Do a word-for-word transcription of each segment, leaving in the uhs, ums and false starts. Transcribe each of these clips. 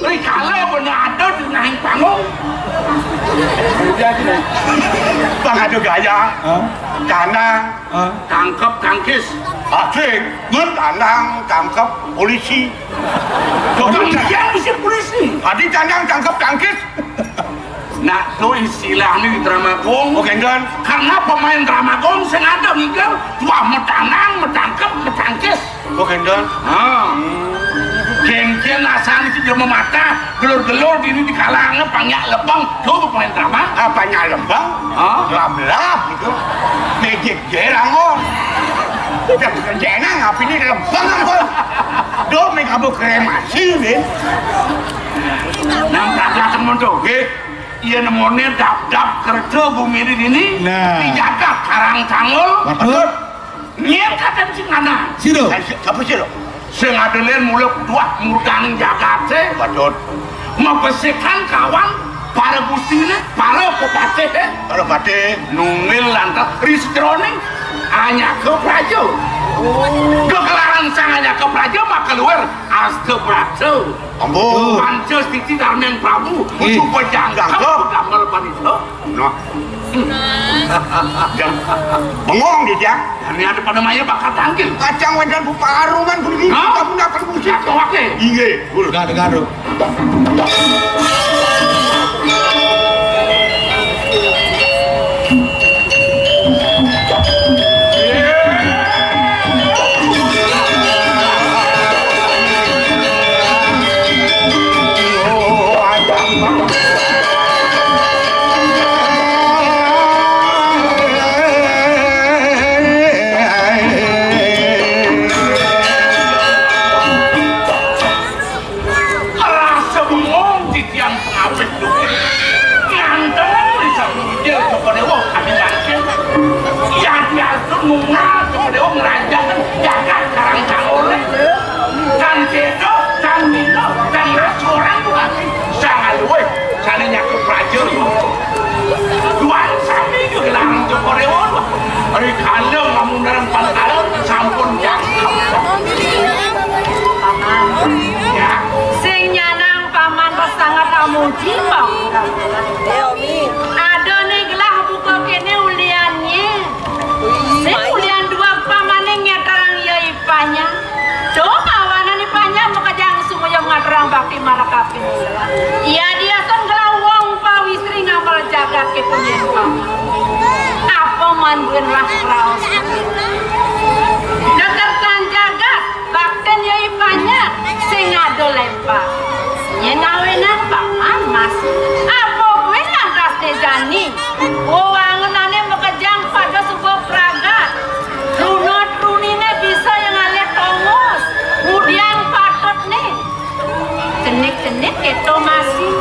Rikala bener ada di nahing panggung. Bang ada gaya. Hah? Canang. Hah? Tangkep tangkis. Asik. Mun canang tangkep polisi. Coba yang bisa polisi. Tadi canang tangkep tangkis. Nah, itu istilahnya di Drama Gong. Oh, gendon. Karena pemain Drama Gong sing ada ngigal, wah, metanang, metangkep, metangkis. Oh, gendon. Ah. Geng-geng asal itu dia mematah, gelur-gelur ini di kalangan banyak lebang. Tuh pemain drama. Ah, banyak lebang? Ah? Belah-belah gitu. Mejek je langon. Udah kerjanya ngapain ini lebang, Bos? Duh, mega bu kremasi, Win. Nang kagak temen tuh. Nggih. Iya nemone dap-dap kerja bumi ini. Nah. Dijaga karang tanggul. Betul. Nyén kadén sing ana. Sira. Eh, si-, sapa sira? Sing adelén mula duah murdaning jagaté. Waduh. Mabesikan kawan para gustiné, para pepatihé. Para patih. Nungil lantas risetroning Anyaka Praja. Oh. Gegelaran Sang Anyaka Praja makaluar Asta Praja. Ambo. Panca Siti Darmeng Prabu. Ih. Suba jangkep. Jangkep. Damel panita. Nah. Jang. Bengong dia, Jang. Ini ada pada maya bakat tangkil. Kacang wénten buka aruman beli. Hah? Kamu nak permisi. Jatuh ake. Inggih. Garu-garu. Rasa bengong titiang pengawit duit. Nganten Ida Joko Dewa kami mangkin. Yadiastu nunggal Joko Dewa ngerajaken jagat Karang Tanggulé. Tan Cédo, tan Mino, tan Mas orang tuh kami. Sangat luwih, sané nyakup raja. Tuan sami gegelarang Joko Dewa. Rikala mamundarang pantara sampun jangkep. Ya. Sing nyanang paman sangat amuji, Bang. Ada né gelah buka kéné uliannya. Sing ulian dua pamané ngetarang ya ipanya. Dong awanan ipanya makejang sumuyung ngaturang bakti marang kaping. Yadiastu gelah wong pawistri ngamel jagat kéto nyén paman. Apa manduin ras raos. Detertan jagat, bakten ya ipanya, sing ada lempar. Nyén awenan paman mas. Apa kuwi lantas né jani? Wewangunané makejang pada suba pragat. Truna-truniné bisa ya ngalih tongos. Ngudiang patutné. Cenik-cenik kéto masih.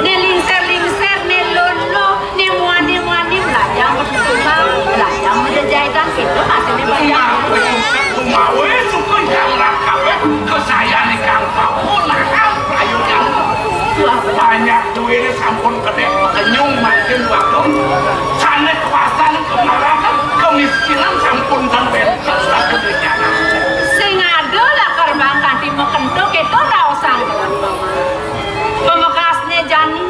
Né lingser-lingser, né lolo, né muani-muani, blayang betutuman, blayang bejejahitan, kéto masih né blayang. Kumawe suku yang rakabe kesayan ikang papunakan prayugan. Wah, banyak duit sampun kedek kenyung makin waktu. Sané kekuasaan, kemarahan, kemiskinan sampun tan wénten saking dunya. Sing ada lakar bang kanthi makento kéto raosang. Pamekasné jani,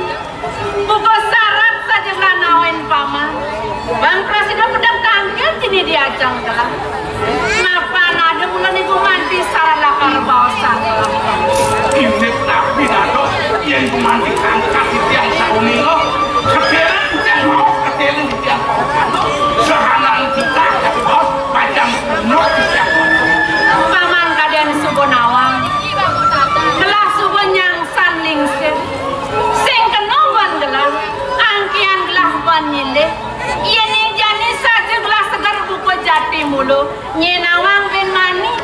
buka sarat saja lan awen paman. Bang prasida pedang tangkil jini diajang telah. Mapan ada mula niku manti salah lakar baosan. Inggih napi dados yen gumanti angkat titiang sauninga, kedeleng titiang raos, kedeleng titiang paosan. Sahanan kita dados pacang punuk titiang. Paman kadén suba nawang. Telah suba nyangsan lingsir. Sing kena wan gelah, angkian gelah wan nyilih. Yéning jani saja gelah seger buka jati mulu, nyén awang bin mani,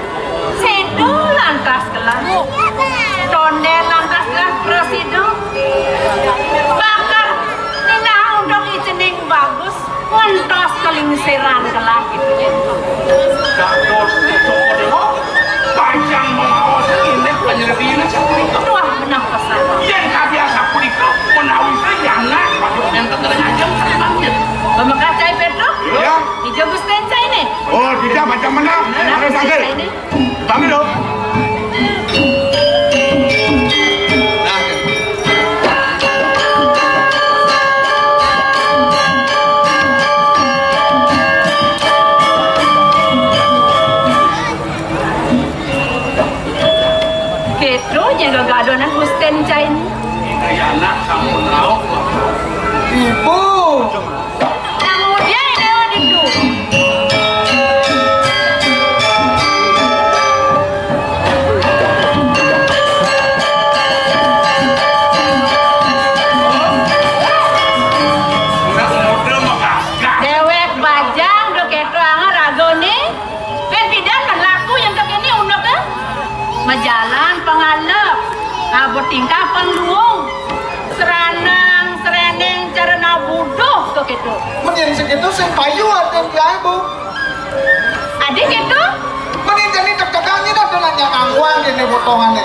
séda lantas gelah. Tondén lantas gelah prasida. Bakal ninah untuk icening bagus, ngentos kelingsiran gelah gitu ya. Dados itu dewa, panjang mengawas ini penyelebihnya seperti itu. Wah, benar pesan. Yang kabiasa pulika menawi saya anak pada yang keterangan yang terima. Pemekas cai Petruk? Ya. Hijau Gusten cai nih. Oh, tidak macam mana? Nah, harus panggil. Cai nih. Panggil dong. Kéto nyén gegadonan Gusten cai né. Ini anak kamu naon? Ibu. Nang mudian ini lewat itu. Déwék bajang do kéto angga ragané. Pén pidan mén laku yén kéné unduk, eh? Majalan pangalep, abuh tingkah pangluung, sranang srénéng cara nabuduh to kéto. Mén yén sakéto sing payu adén diaé, Bu. Adi kéto? Mén yén jani tek-tekan nyén ada nanya kangguan kéné potongané.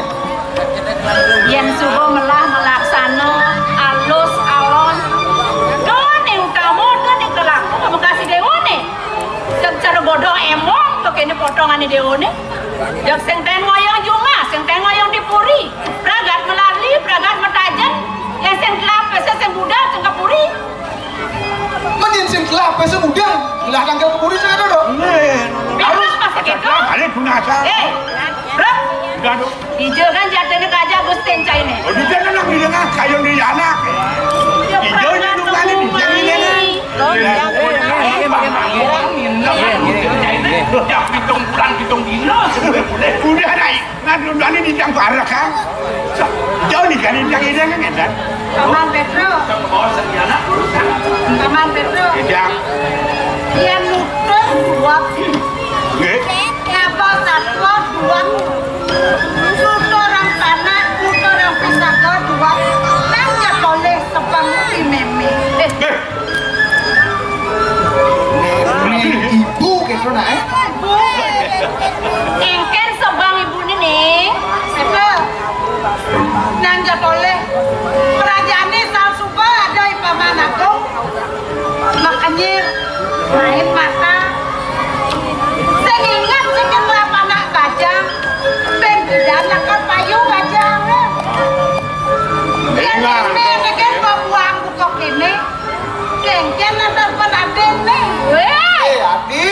Yén suba melah malaksana alus alon. Tuh né utama tuh né kelaku ka Bekasi Déwa né. Secara bodoh émong to kéné potongané Déwa né. Jak sing taén ngoyong jumah, sing taén ngoyong di puri. Pragat melali, pragat metajen. Yén sing telah pésé sing budal sing ka puri. Mén yén sing telah pésé budal, telah tanggal ka puri sing ada do. Nggih. Harus pas kéto. Kali guna asal. Eh, Bro. Enggak do. Dija kan jatuhnya kaja Gusten cai né. Oh, dija kan nang dija nang kayun di anak. Dija ini nunggu di dija ini né. Pitung bulan, pitung dina, boleh. Udah naik. Nah, dulu ini di yang bareng kan. Jauh nih kan yang ini kan, kan? Paman Petro. Paman Petro. Iya, nutur dua. Nggih. Ngapa satwa dua? Nutur orang tanah, nutur orang pisaka dua. Nang ya boleh sebang si mémé. Eh. Nggih. Ibu kéto nak, eh? Ibu. Éngkén sebang ibuné né. Siapa? Nang ja tolih. Kerajané sal suba ada i Paman Agung. Makanya main mata. Sing inget sing kenal anak bajang. Pén pidan lakar payu bajang. Yén ini kan babuang buka kéné. Kéngkén antar penadén né. Wéh. Eh, Adi.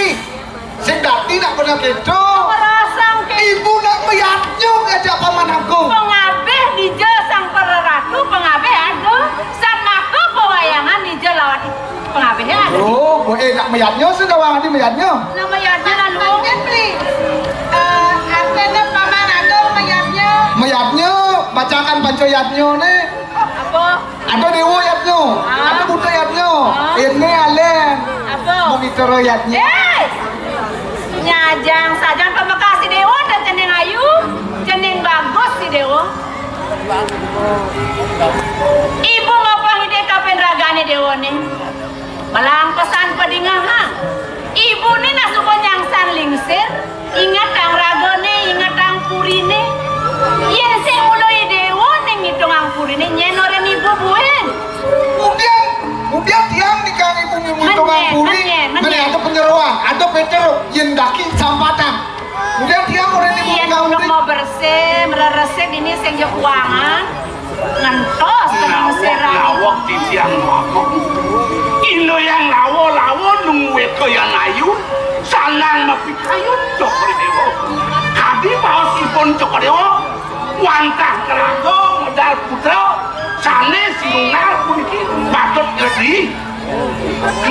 Sing dadi nak bener kéto. Ngrasang ké. Ibu nak mayadnya ngajak Paman Agung. Pangabih dija Sang Para Ratu, pangabih ada. Satmaka pawayangan dija lawan pangabih ada. Oh, boé nak mayadnya sing lawan adi mayadnya. Nak mayadnya lalu. Beli. Eh, artinya Paman Agung mayadnya. Mayadnya, bacakan panca yadnya né. Apa? Ada déwa yadnya, ah, ada buta yadnya. Ah. Ini alén. Apa? Mengitara yadnya. Eh! Nyajang sajan pamekas déwa dan cening ayu, cening bagus si déwa. Ibu ngapa ngidih kapin ragané déwané? Malang pesan padingehang. Ibuné nak suba nyangsan lingsir, ingetang ragané, ingetang puriné. Yén sing mula i déwa ning ngitungang puriné, nyén orén ibu buin. Kemudian, kemudian tiang nika ibu ngitungang puri, mén nyén, mén nyén. Ada penyeruan, ada Péter, yén daki sampatan. Kemudian tiang orén ibu ngitungang puri. Yén mau bersih, mereresik ini sing kuangan. Ngentos tenang sira. Lawak titiang mabuk. Indo yang lawa-lawa nunggu wéka yang ayu, sanang mapikayun Cokor Déwa. Kadi baosipun Cokor Déwa, wantah ngraga medal putra, sané sinunggal puniki patut ngresi.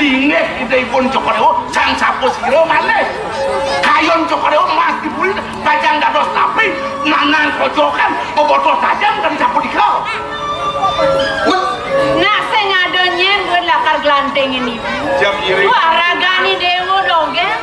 Linggih idéipun Cokor Déwa, sang sapa sira malih. Kayun Cokor Déwa mas dipuri pacang dados napi, nanang kocokan, bebotoh tajam dan sapunika. Nak sing ada nyén buin lakar glantingin ibu. Siap iri. Wah, ragané déwa dogén.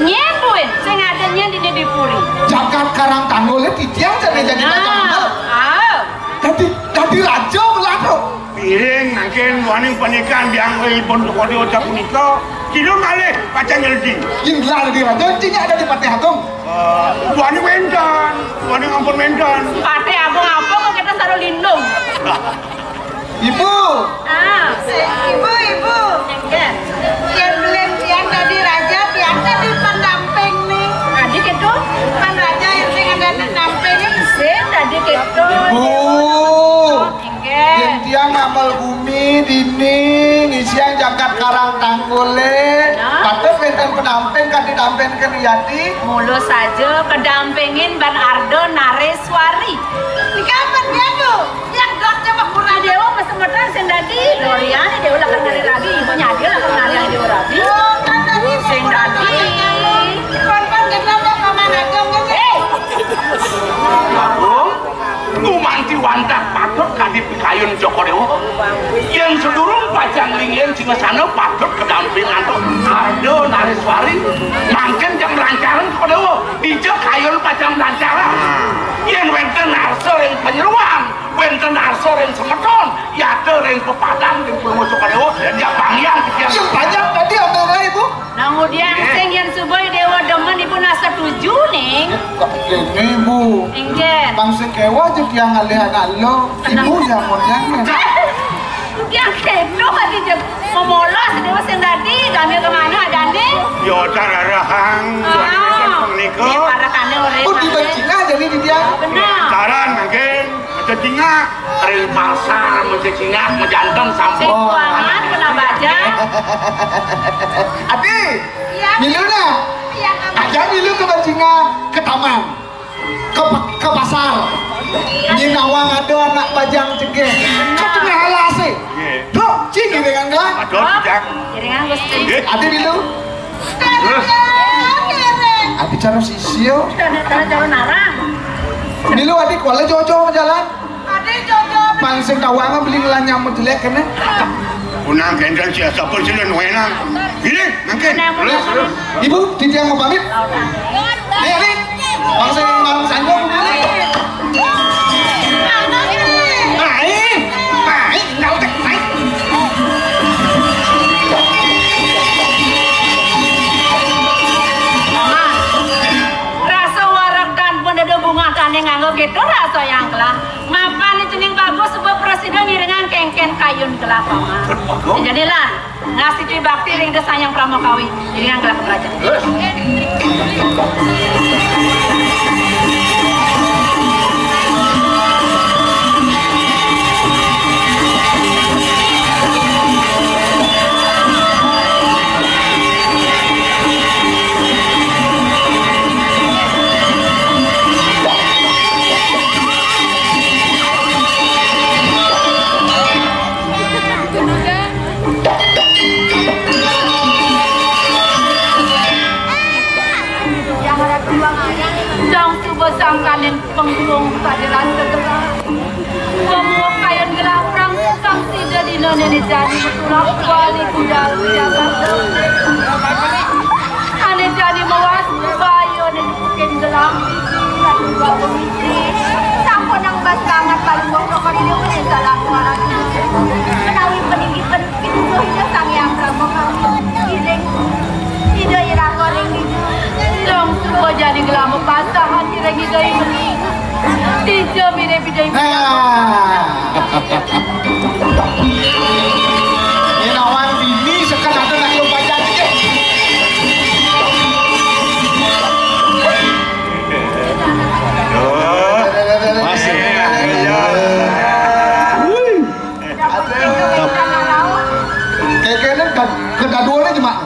Nyén buin, sing ada nyén dini dipuri. Jagat Karang Tanggulé titiang jadi jadi nah, pacang. Ah. Dadi, dadi raja belah to. Piring mangkin duaning panikan biang ipun Cokor Déwa punika. Kidul malih pacang nyeledi. Yen gelar di raja, cinya ada di Patih Agung. Eh, duaning wénten, duaning ampun wénten. Patih Agung apa kok kita saru lindung? Ibu. Ah, ibu, ibu. Enggak. Yén beli tiang dadi raja, tiang dadi pendamping nih. Adi gitu, kan raja yang sing ada pendamping nih. Sing dadi gitu. Ibu. Inggih. Yén tiang ngamel bumi dini ngisiang jagat Karang Tanggulé. Nah. Patut wénten pendamping kadi dampingken yati. Mula saja kedampingin ban Arda Nareswari. Antah patut kadi pikayun Cokor Déwa. Yén sadurung pacang linggih singasana patut kadamping antuk Arda Naréswari. Mangkin jang lancaran Cokor Déwa. Dija kayun pacang lancaran. Yén wénten arsa ring panyeroan, wénten arsa ring semeton, yata ring pepadan ring Purwa Cokor Déwa, ya panjang pikiran. Yang panjang tadi apa, Ibu? Nah, ngudiang sing yén suba Déwa demen ibu nak setuju ning. Kok kéné, Bu? Inggih. Bang sing kéweh aja tiang ngalih anak lo, ibu ya mon yang. Tiang kéno ati jeg memolos Déwa sing dadi, kami kemana adané? Ya, tararahang, tuan nika. Parakané urip. Oh, di Bencina jadi di tiang. Benar. Taran mangkin. Mencecingak, ring pasar mencecingak, mejanten sampun. Sing kuangan kena baja. Adi, iya. Milu dah. Iya, Kak. Ada milu ke Bencina, ke taman, ke pa-, ke pasar. Iya. Nyi nawang ada anak bajang cegeh. Ke tengah alas sih. Iya. Dok, cing, iringan gelang. Aduh, tidak. Iringan Gusti. Iya. Adi milu. Terus? Adi cara sisio. Cara, cara narang. Milu adi kuala jojo jalan. Adi jojo. Pang sing tawang beli ngelanyam jelek kéné. Punang kéndel sia sapa sing nuéna. Ini mangkin. Terus, terus. Ibu, titiang mau pamit. Nih, nih. Bangsa yang ngarang sanggup. Aing, aing, enggak utek, aing. Rasa warak dan pun ada bunga tane nganggo gitu rasa yang kelah. Mapan cening bagus sebab presiden ngiringan kengken kayun kelapa mah. Jadilah Ngastiti bakti ring Ida Sang Hyang Parama Kawi, ring angkala kaprajan. Dong suba sangkaning pengkung padiran segelah. Pamuka kayun gelah prang sang sida dina nene jani tulak kuali budal jagat. Ane jani mawas bayu ane dipukin gelah biji, lalu dua biji. Sampun nang bas banget, lalu bos rokok ini udah salah suara. Menawi peninggi pen-, Pituduh Ida Sang Hyang Prabhu Kalpa. Iring Ida iraga ring dija. Dong suba jani gelama pasahan iring Ida Hyang. Dija mirip Ida Hyang. Nah. Ini nawang dini sekarang ada nak lupa janji. Aduh. Masih. Wih. Kékéné ka-, kadadua né jemak.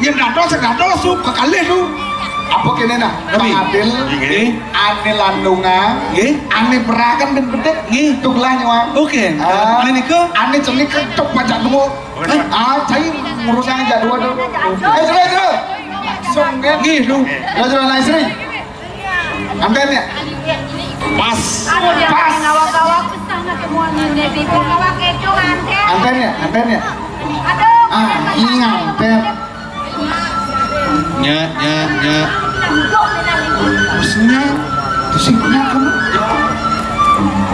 Yén dadua sing dadua su kekalih tu. Apa kéné nah? Napi? Pang Adil, nggih. Ané Landungan, nggih. Ané Perakan dan Bedik, nggih. Tugelah nyuang. Oké. Ah, ané nika? Ané cenik ketuk pacak nemu. Hah? Ah, cai ngurusang jadwal tu. Eh, jero, jero. Langsung kan? Nggih, lu. Jero, jero, nah, Sri. Anten ya? Pas. Pas. Anten ya, anten ya. Ah, iya, anten. Nya, nya, nya. Terusnya, terusnya kamu.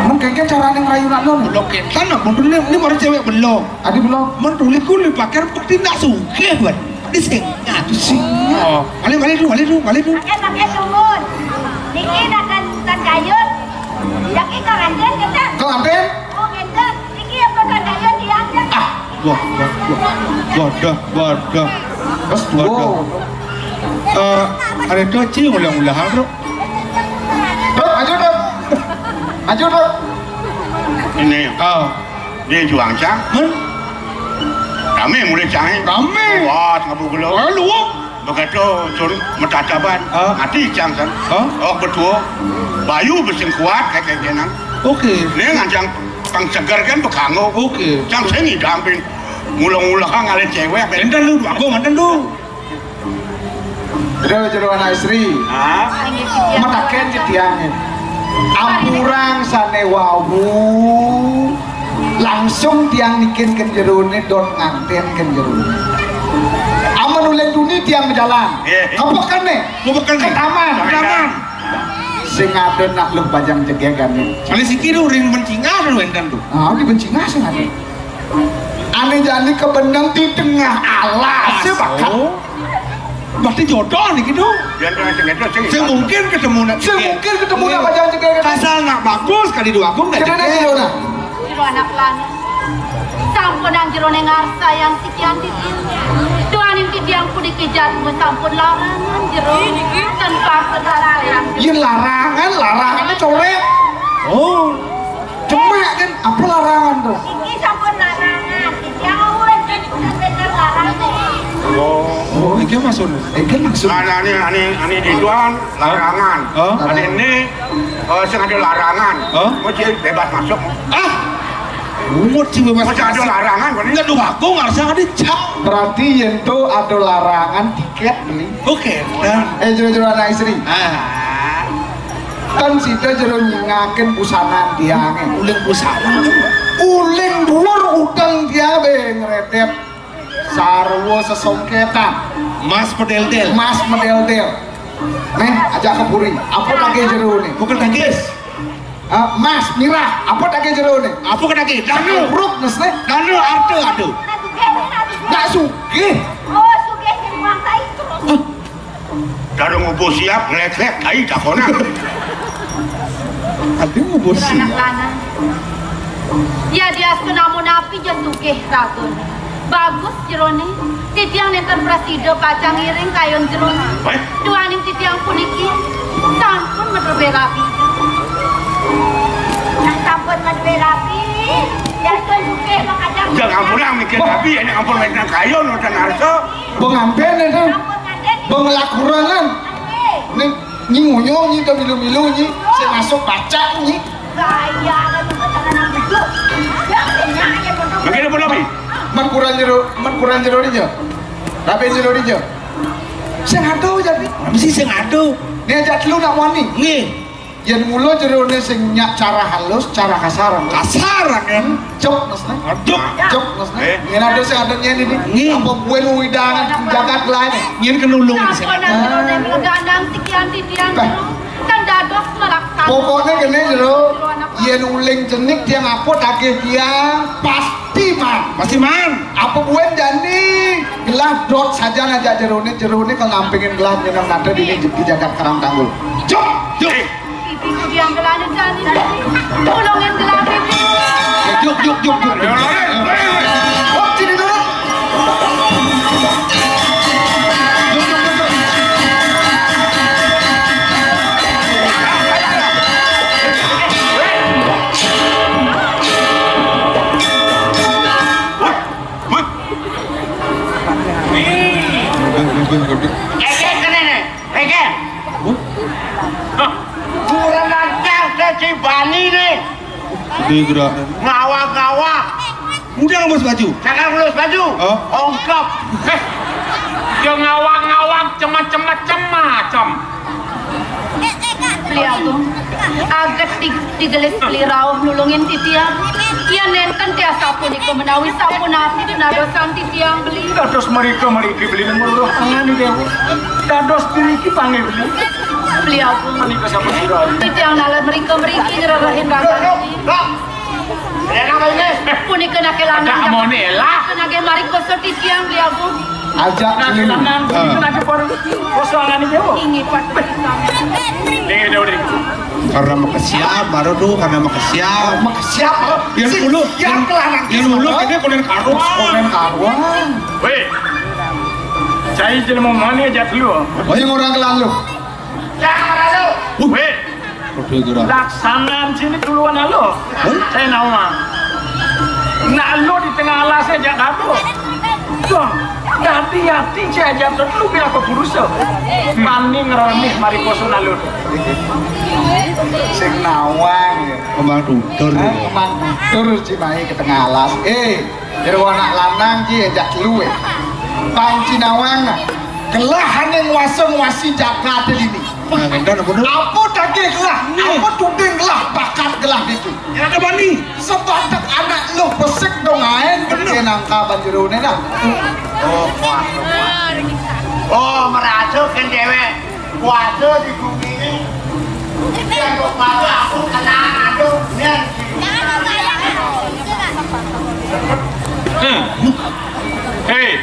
Mun kengken carane ngrayunan lo. Belum ketan, mun ini, ini baru cewek belum. Adi belum. Mun tuli kuli pakai bukti nak sugih, Wan. Di sini. Di sini. Oh, balik, balik dulu, balik dulu, balik dulu. Pakai, pakai, tunggu. Niki dah kan, kan kayun. Jaki kau nganten, kita. Kau nganten? Oh, nganten. Niki apa kan kayun, dia aja. Ah, wah, wah, wah. Wadah, wadah. Terus, wadah. Wow. Eh, ada doci ulang-ulangan, Bro. Bro, maju, Bro. Maju, Bro. Ini. Oh. Dia juang cang. Hah? Ramé mulai cang. Ramé. Wah, ngabu gelo. Lalu. Begitu sun metataban. Ah. Mati cang kan. Ah. Oh, betul. Bayu besing kuat kayak kayak nang. Oke. Ini ngancang pang segar kan bekanggo. Oke. Cang sing idampin. Ngulang-ulang ngalih cewek. Enten lu, aku ngenten lu. Jero, jero anak istri. Hah? Mataken titiang. Ampurang sané wau. Langsung tiang nikin kén jeroné, don ngantén kén jeroné. Amun uling duni tiang majalan. Iya. Apa kéné? Apa kéné? Ka taman. Ka taman. Sing ada nak luh bajang jegégané. Malih siki tu ring bencingah tu wénten tu. Ah, di bencingah sing ada. Ané jani kabeneng di tengah alas, ya, bakat. Oh. Berarti jodoh niki tu. Sing mungkin ketemu nak. Sing mungkin ketemu nak bajang jegégan. Kasal nak bagus kali dua aku nak. Kéné jero nah. Jero anak lanang. Sampunang jeroné ngarsayang titiang titiang. Duaning titiang puniki jadma sampun larangan jero. Ten patut larangan. Yén larangan, larangané corék. Oh. Cuma kan apa larangan tuh? Iki sampun larangan. Titiang awet kan bukan bener larangan. Oh, iki maksud. Iki maksud. Nah, nah, ini, ini, ini dituan larangan. Oh. Ada ini eh, sing ada larangan. Oh. Mau dia bebas masuk. Ah. Umut sih bebas. Masih ada larangan, kan? Enggak dong, aku ngarsa ada cap. Berarti yén to ada larangan tiket beli. Oke. Eh, jero-jero anak istri. Ah. Kan sida jero nyingakin busana tiangé. Uling busana. Uling dhuwur udeng tiangé ngredep. Sarwa sesongketan. Mas pedel-del. Mas medel-del. Nih, ajak ke puri. Apa tagih jeroné? Bukan tagih. Ah, mas mirah. Apa tagih jeroné? Apa ke tagih? Danu. Ruk nesné. Danu arta ada. Ndak sugih. Oh, sugih sing muang tai. Danu ngubuh siap, nglék-lék, tai takonan. Adi ngubuh siap. Anak lanang. Ya diastu namun api ja sugih ragun. Bagus jeroné. Titiang nénten prasida pacang ngiring kayun jeroné. Baik. Duaning titiang puniki sampun madrebé rabi. Nah, sampun madrebé rabi. Diastu sugih makajang. Jangan pulang mikir rabi, ini ampun wénten kayun, wénten arsa. Pengantin itu. Sampun nganten. Pengelakurangan. Nggih. Ning Nyi ngunyung, nyi temilu-milu, nyi sing masuk baca, nyi. Gaya ada tuh jangan begitu. Ya, ya, ya, betul. Begini pun, Abi. Men kurang jero, men kurang jero dia. Rabi jero dia. Sing ado jadi. Mesti sing ado. Né ajak telu nak wani. Nggih. Yén mula jeroné sing nyak cara halus, cara kasar. Kasar kan? Jok, Mas, nah. Jok. Jok, Mas, nah. Eh. Yén ada sing ada nyén ini. Nggih. Apa buin widangan jagat lain? Nyén kenulung sing. Sampun jeroné meleganang tikian titian Bah. Jero. Kan dados melaksana. Pokoknya gini, Jero. Yén uling jenik tiang apa tagih tiang pasti man. Pasti man. Apa buin jani gelah dot saja ngajak jeroné, jeroné kalau ngampingin gelah nyenang nada di, di jagat Karang Tanggul. Jok, jok. Eh. Pipi kudiang gelana jani. Tulungin gelah pipi. Juk, juk, juk, juk. Hop, sini dulu. Juk, juk, juk, juk. Wah, wah. Nih. Ejek kene nih. Ejek. Hah? Kurang ajar, Ceci Bani nih. Gede gerak. Ngawak-ngawak. Udah ngebus baju. Jangan ngelus baju. Oh. Ongkep. Eh, ya ngawak-ngawak, cemat-cemat, cem-macem. Beli Agung, aget di, digelis beli rauh nulungin titiang. Yén nénten tiasa punika menawi sapunapi dinadosan titiang beli. Dados mrika mriki beli nembur roh angani dewa. Dados diriki panggih beli. Beli Agung. Menika sampun sira. Titiang nalar mrika mriki ngrerehin rangkane. Enak ini. Punika nake lanang. Dak mone lah. Nake mari koso titiang beli Agung. Ajak keliling. Lanang, punika nake pun koso angani dewa. Inggih, Pak. Ning, ning, ning. Karena makesiab, baru tuh karena makesiab. Makesiab. Yang dulu, yang, yang dulu ini konen karuan. Konen karuan. Weh. Cai jelema mane ajak lu. Oh, yang orang kelan lu. Jangan lu. Weh. Padha iki ora. Laksanan sini duluan alo. Hah? Saya nawang. Nak lo di tengah alas aja kado. Tuh, ganti hati saya aja terus lu biar kepurusan. Paning remih mari koso nalur. Sing nawang ya. Kembang tutur. Hah? Kembang tutur cimahi ke tengah alas. Eh, jero anak lanang ki ajak telu eh. Panci nawang. Kelahane nguasa nguasi jagat ini. Nah, ngenten apa, Dul? Apa daging lah? Nih. Apa tuding Angka banjurune dah. Oh, kuasa. Oh, merasa kan dewek kuasa di bumi ini. Yang kok kuasa aku kena aduh, nih. Hmm. Hei,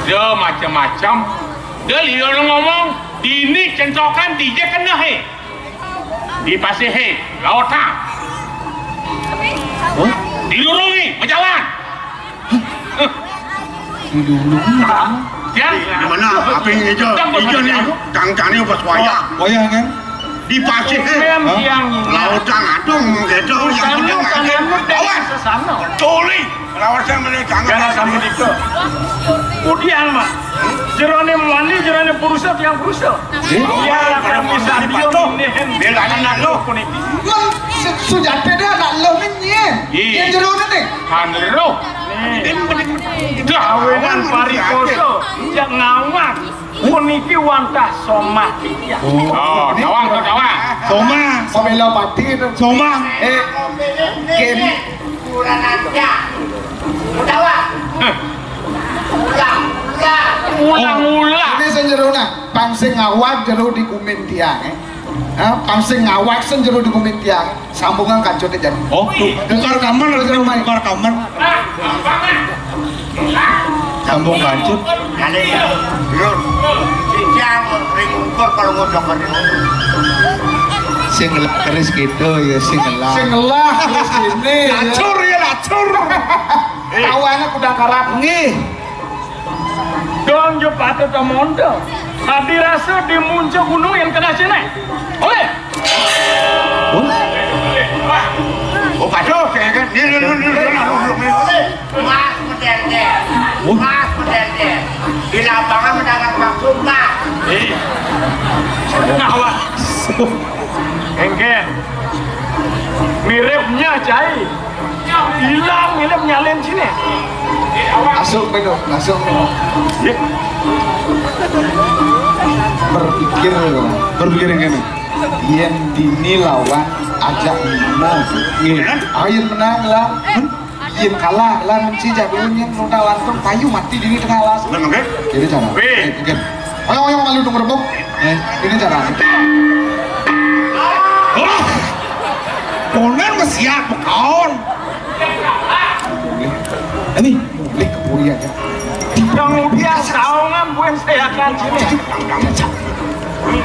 dia macam-macam. Dia liur ngomong, dini centokan dije kena he. Di pasih he, lautang. Dilurungi, berjalan. Dilurungi. Ya, Di mana? Apa yang hijau? Hijau nih. Tangkangnya pas wayah. Wayah kan? Di pasih. Lautang adung gitu. Yang penting awas. Tuli. Lawas yang menegangkan. Karena sama itu. Udian mah. Jerone mandi, jerone purusa, tiang purusa. Iya, lakukan bisa dia ini. Dia lagi nak lo. Sujate dia nak lo menyen. Yang jerone nih. Handero. Kawinan parikoso, jak ngawang. Puniki wantah somah. Oh, tawang to tawang. Soma. Pamela pati itu. Soma. Eh, Ken. Ulang-ulang. Ini sing jero nah, pang sing ngawag jero di gumin tiang, eh. Ha, pang sing ngawag sing jero di gumin tiang. Sambungan kancut aja. Oh, tukar kamar, tukar kamar. Sambung kancut. Yun. Sijang ring ukur kalau ngocok ring. Sing ngelak terus gitu ya, sing ngelak. Sing ngelak terus gini. Ya. Lacur ya, lacur. Kawannya kuda karap. Nggih. Dong jo patut amonto. Hati rasa di muncak gunung yang kena sini. Oleh. Oh, kacau, saya kan. Ini, ini, ini, ini, ini, ini. Mas Medende. Mas Medende. Di lapangan mendagang bakso, Mas. Awak. Engken. Miripnya cai. Hilang, hilang nyalen sini. Masuk, Pedro, masuk. Berpikir, berpikir yang gini. Yen dini lawan ajak menang. Nggih. Ayo menang lah. Yen kalah lah menci jago yen luta lantung payu mati dini tengah alas. Bener, nggih? Jadi cara. Wih. Oke. Ayo, ayo, malu dong rebok. Eh, ini cara. Wah. Konen mesiak kaon. Ini mulai kepuri aja. Yang udah saungan bukan saya akan sini.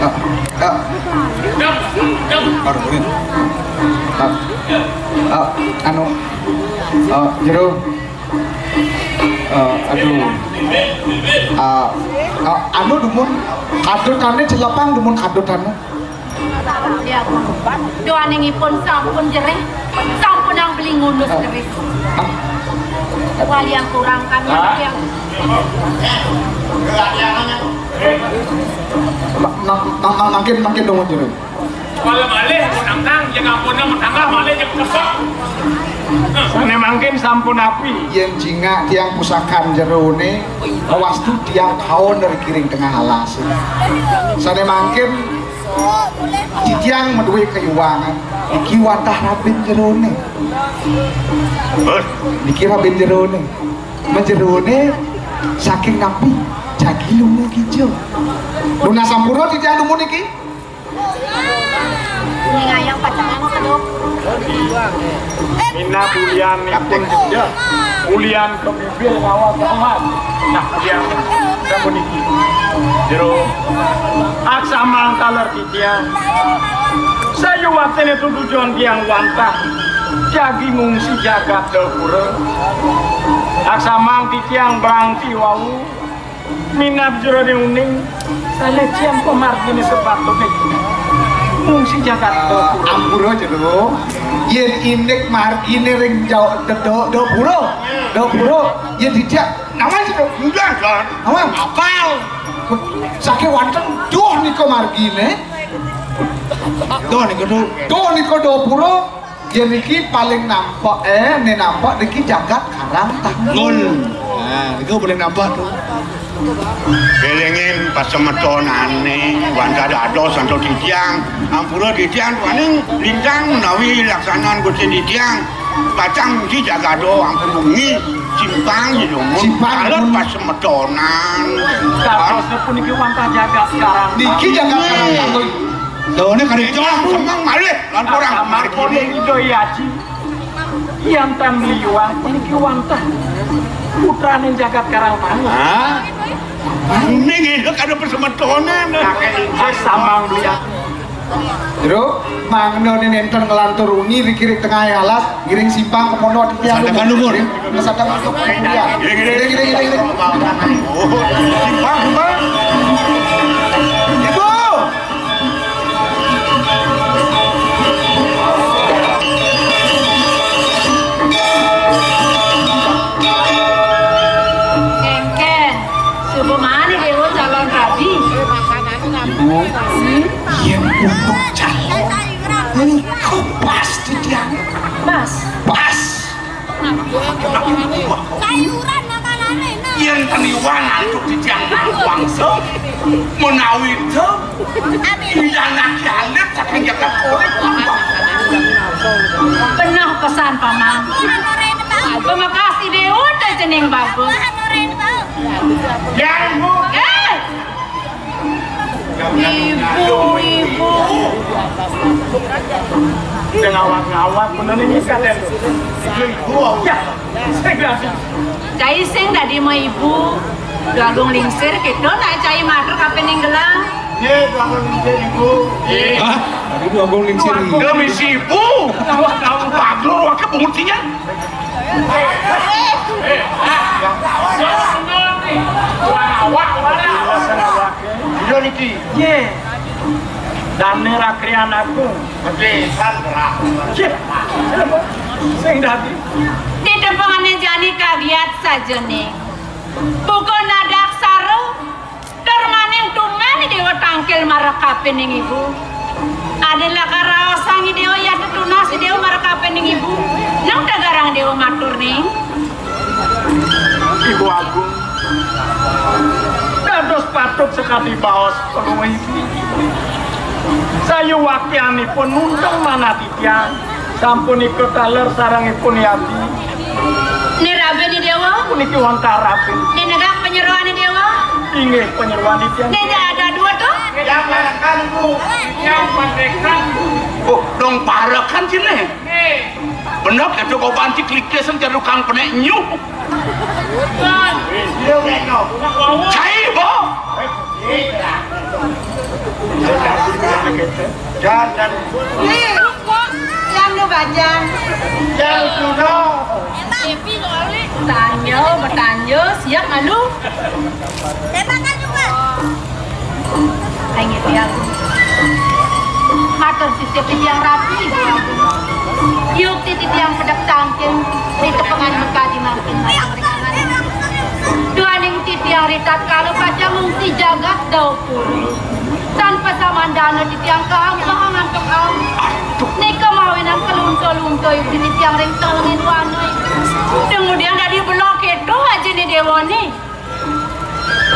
Ah, ah. Baru ini. Ah, ah, anu, ah, jero. Ah, aduh. Ah, ah, anu dumun kadut ane celepang dumun kadut anu. Ya, doaningipun sampun jerih, sampun ang beli ngunus jerih. Walian kurang kami yang Ma- ma- ma- ma- makin makin dong jero. Kalau malih menangkang, jangan pun menangkah malih jangan kesok. Sane mangkin sampun api. Yen jingak tiang pusakan jerone, awastu tiang kaon dari kiring tengah alas. Sane mangkin titiang meduwe kayuwangan. Iki wantah rabin jerone. Niki rabin jerone. Menjerone saking napi jagi lunga kijo. Lunas sampura titiang dumun niki. Ini ngayang pacang anu kedok. Minab ulianipun jejeh, ulian kebibil ngawa Tuhan. Nah, ulian sampun iki. Jero aksamang taler titiang. Sayuwaktene tutujon tiang wantah jagi ngungsi jagat Dapura. Aksamang titiang brangti wau. Minab jerone uning, sane cian pemargine sepatutne ngungsi jagat Dapura. Ampura jero. Yen indik margine ring jauh dedo Dapura. Dapura. Yen dijak nama jero. Enggak, Don. Apa? Apal. Sake wonten duh nika margine. Duh nika duh. Duh nika Dapura. Yen iki paling nampak, eh, ne nampak niki jagat Karang Tanggul. Nah, niku paling nampak tuh. Kelingin pasemetonane wanda dados antuk titiang, ampura titiang paling lintang menawi laksanan Gusti titiang pacang mugi jagado ampun wengi. Simpang ya, Dong. Simpang, kalau Dong. Pas semetonan. Dados puniki wantah jagat sekarang. Niki jagat sekarang, Dong. Dawane kari cah, semeng malih, lan kurang. Sama kono Ida Aji. Yan tan liwat puniki wantah putrane jagat Karang Tangah. Hah? Ning enak ada persemetonan. Samang beli aku. Jero, mangda nenten nglantur wengi riki ring tengahing alas, ngiring simpang ke pondok titiang. Sadangan luhur. Sadangan luhur. Ngiring, ngiring. Ngiring, ngiring, ngiring, ngiring. Oh, simpang, simpang. Ibu. Engken, suba mani dewa calon rabi. Ibu, yen untuk calon, engko pas titiang. Pas. Pas. Sayuran makanane, nah. Yen teniwang antuk titiang langsung menawi to, amin. Pilihan alit saking jagat urip. Benah pesan, Paman. Terima kasih, Dewa, teh jening bagus. Yang, Bu. Eh! Ibu, ibu. Sing ngawak-ngawak bener ini, Kaden. Ya, sing dadi. Cai sing dadi ma ibu. Dwagung Lingsir, kita nak cai matur kapining gelang. Nggih, Dwagung Lingsir, Ibu. Hah? Tadi Dwagung Lingsir, Ibu. Demi si ibu. Ngawak-ngawak, baglur, wakil pemutihan. Iya niki. Ye. Dane rakrian aku. Gede san gerak. Ye. Sing dadi. Ditepangne jani kagiat sajane. Buka nadaksara. Darmaning tumen Dewa tangkil marekapining ibu. Ane lakar raosang Dewa ya tetunas Dewa marekapining ibu. Nang dagarang Dewa matur ning. Ibu Agung. Dados patut sekadi baos penuh iki. Sayuwaktianipun nuntun manah titiang. Sampun ikut taler sarengipun yati. Ni rabi ni Dewa? Puniki wantah rabi. Ni negak penyeruan ni Dewa? Inggih, penyeruan titiang. Ni ada dua tuh? Yang parekan, Bu. Yang parekan. Oh, dong parekan sini. Bener kata kau banci kliknya sen jadu kang penek nyuh. Iya, Reno. Cai, Bu. Jangan. Nih, yang lu bajang. Yang sudah. Tanyo, betanyo, siap malu. Tembakan juga. Ayo, ya. Matur sisip titiang rabi. Yuk titiang pedek tangkin, di tepengan mekadi mangkin. Duaning titiang ritat kala pacang ngungsi jagat dau puri. Tan pasamandana titiang kahang-kahang antuk aum. Nika mawinan kalunta-lunta ibu titiang ring telenging wana. Kemudian dadi belok itu aja ni dewa ni.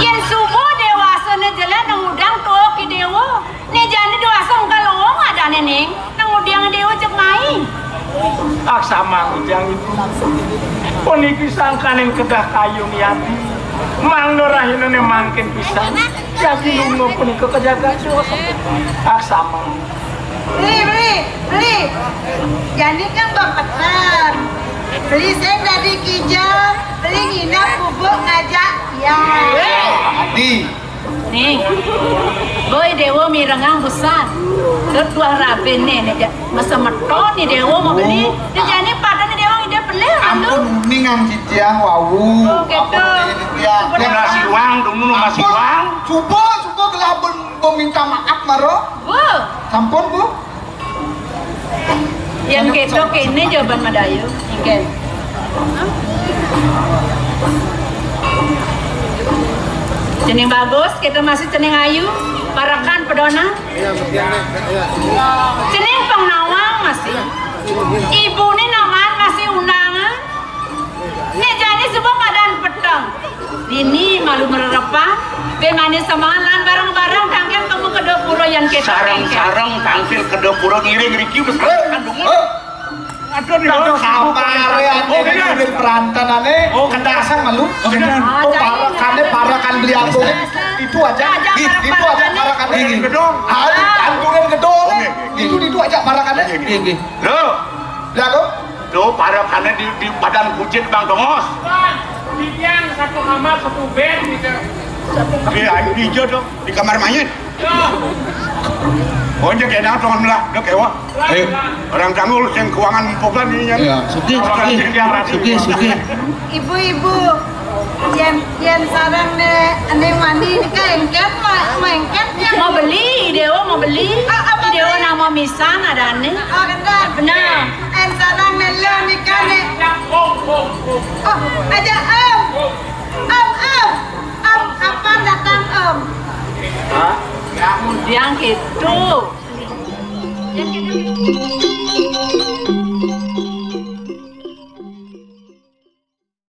Yen suba dewasane jelas nang udang tuuk i dewa. Ni jani dewasa enggal lowong adane ning, nang udiang dewa cek mai. Ah, samang ujang ibu. Puniki sangkaning kedah kayung yati. Mangda rahinane mangkin pisan. Yati lunga punika kejagat dewasa. Ah, samang. Beli, beli, beli. Jani kan bapetan. Beli sing dadi kijang, beli nginep bubuk ngajak ya. Adi. Nih, boy dewa mirengang besar. Ketua rabin nih, nih, masa meton nih dewa mau beli. Dia jani pada nih dewa ide pelih, aduh. Ampun, uningan titiang wau. Oh, gitu. Ampun, uningan titiang. Ampun, ya. Masih uang, dulu masih uang. Coba, coba gelabun meminta maaf, Maro. Bu. Sampun, Bu. Yang keto kene jawaban Madayu. Engken. Cening bagus, kita masih cening ayu, parekan pedona. Cening pengnawang masih. Ibune naman masih undangan. Nek jani suba madan peteng. Dini malu mererepan, bengane semangan lan bareng-bareng tangkil temu ke dapura yan keto. Sareng-sareng tangkil ke dapura ngiring riki wis kandungan. Aduh, nih, Aduh, oh, sabar ya, oh, ini bener. Ini perantanané Oh. Kendasang malu. Oh, bener. Oh, parakané, parakan beli aku. Itu aja. Itu aja parakané. Ini gedong. Aduh, tanduran gedong. Oke. Itu, itu aja parakané. Oke, oke. Loh. Lah, kok? Tuh, parakané di, di badan kucing Bang Dongos. Bang, di tiang satu kamar, satu bed, gitu. Iya, di hijau dong. Di kamar mayit. Oh, ini kena dong lah, udah kewa. Ayo. Orang tanggul sing keuangan pogan ini, ya. Iya, sugih, sugih. Sugih, sugih. Ibu-ibu, yén, yén sareng né, né mani nika éngkén, ma-, maéngkén ya. Mau beli, Déwa mau beli. Ah, apa Déwa beli? Nama misan adané. Oh, bener. Bener. Yén sareng né lo nika né. Oh, aja, Om. Om, Om. Om, kapan datang, Om? Hah? Kemudian gitu.